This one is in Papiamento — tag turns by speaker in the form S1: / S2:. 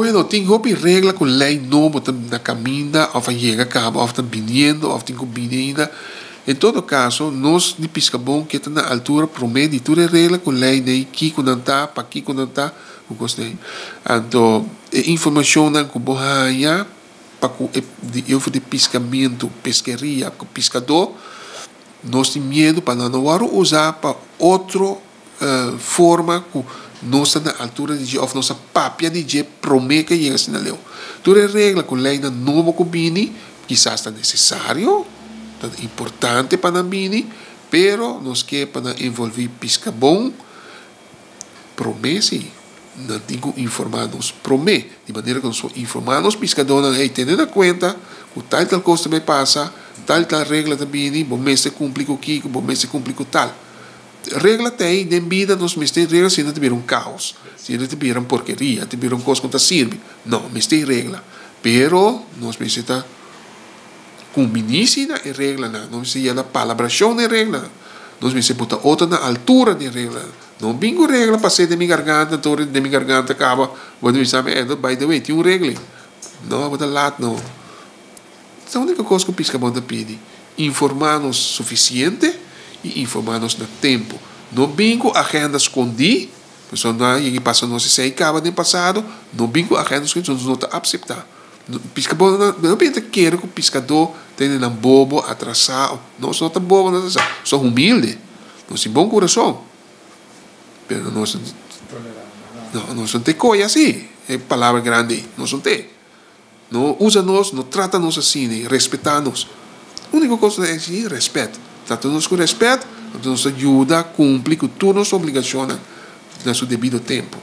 S1: Bueno, tin hopi regla ku lei nobo ta na kaminda òf a yega kaba òf ta biniendo òf tin ku bini ainda. En todo kaso, nos di Piskabon ke ta na altura promé di tur e regla ku lei nei, kiko nan ta, pakiko nan ta, ku kos nei. Anto e informashonnan ku bo haña pa ku e di over di piskamentu, peskeria, ku piskadó, nos tin miedu pa nan no wòrdu usá pa otro. Forma ku nos ta na altura di dje òf nos a papia di dje promé ku e yega asina leu. Tur e regla ku leinan nobo ku bini kisas ta nesesario, ta importante pa nan bini, pero nos ke pa nan envolví piskabon promé sí. Nan tin ku informá nos promé, di manera ku nos por informá nos piskadónan, hey, tene na kuenta ku tal i tal kos ta bai pasa, tal i tal regla ta bini, bo mester kumpli ku kiko, bo mester kumpli ku tal. Regla ta ei, den bida nos mester regla si no ta bira un kaos, si no ta bira un porkeria, ta bira un kos ku no ta sirbi. No, mester regla. Pero nos mester ta kumbiní si na e reglanan, nos mester yega na palabrashon den reglanan, nos mester pota otro na altura den reglanan. No bin ku regla pas'é den mi garganta, anto ora den mi garganta kaba bo ta bisa mi, by the way, tin un regla ei. No, bo ta lat no. Ta úniko kos ku Piskabon ta pidi, informá nos sufisiente i informá nos na tempu. No bin ku agenda skondí, pasobra nan a yega i pasa nos esei kaba den pasado, no bin ku agenda skondí, nos no ta apseptá. Piskabon no no ta kere ku piskadó tene nan bobo, atrasá, nos no ta bobo, no ta atrasá, nos ta humilde, nos tin bon kurason, pero nos no nos no ta koy así, e palabra grandi ei, nos no ta. No usa nos, no trata nos asina, respetá nos. Úniko kos ku ta eksigí, rèspèt. Trata nos ku rèspèt, anto nos ta yuda kumpli ku tur nos obligashonnan na su debido tempu.